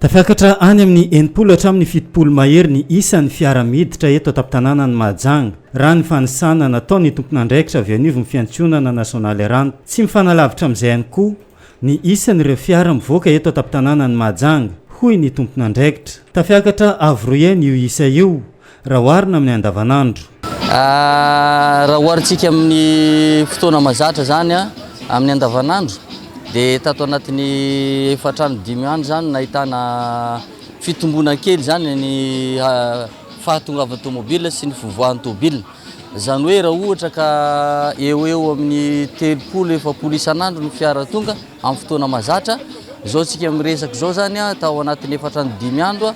Tafiakatra any amin'ny 60 hatramin'ny 70 mahery ny isan'ny fiara miditra eto an-tampon-tanànan'i Mahajanga, raha ny fanisana nataon'ny tompon'andraikitra avy eo anivon'ny fiantsonana nasionaly Rano. Tsy mifanalavitra amin'izay ihany koa ny isan'ireo fiara mivoaka eto an-tampon-tanànan'i Mahajanga, hoy ny tompon'andraikitra. Tafiakatra avo roa heny io isa io raha oharina amin'ny andavanandro. Raha oharintsika amin'ny fotoana mahazatra izany amin'ny andavanandro dia tato anatin'ny efatra andro dimy andro izany nahitana fitomboana kely izany ny fahatongavan'ny tomobila sy ny fivoahan'ny tobila. Izany hoe raha ohatra ka eo ho eo amin'ny 30 40 isan'andro ny fiara tonga Amin'ny fotoana mahazatra, izao tsika miresaka izao zany tao anatin'ny efatra andro dimy andro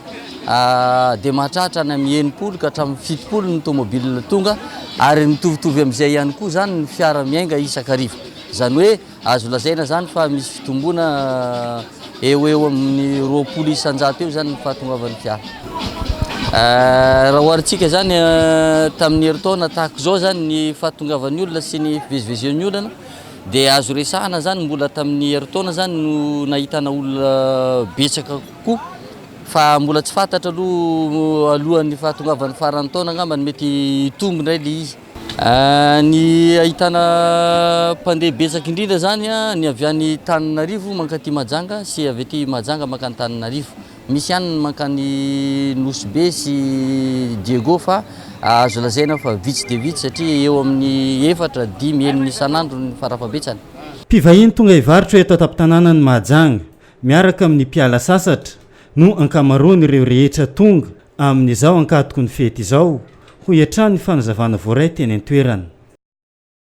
dia mahatratra any amin'ny 60 ka hatramin'ny 70 ny tomobile tonga ary mitovitovy amin'izay ihany koa zany ny fiara miainga isan-kariva. Izany hoe azo lazaina zany fa misy fitomboana eo ho eo amin'ny 20% eo zany ny fahatongavan'ny fiara. Raha oharintsika zany tamin'ny herintaona tahaka izao zany ny fahatongavan'ny olona sy ny fivezivezen'ny olona Dia azo resahana zany mbola tamin'ny herintaona zany no nahitana olona betsaka kokoa fa mbola tsy fantatra aloha alohan'ny fahatongavan'ny faran'ny taona angamba no mety hitombo indray le izy. Ny ahitana mpandeha betsaka indrindra zany ny avy any Tananarivo mankaty Mahajanga sy avy aty Mahajanga mankany Tananarivo. Misy ihany ny mankany Nosy Be sy Diego fa azo lazaina fa vitsy dia vitsy satria eo amin'ny efatra, dimy, enina isan'andro ny farafahabetsany. Mpivahiny tonga hivarotra eto an-tampon-tanànan'i Mahajanga miaraka amin'ny mpiala sasatra no ankamaroan'ireo rehetra tonga amin'izao ankatoky ny fety izao, hoy hatrany ny fanazavana voaray teny an-toerana.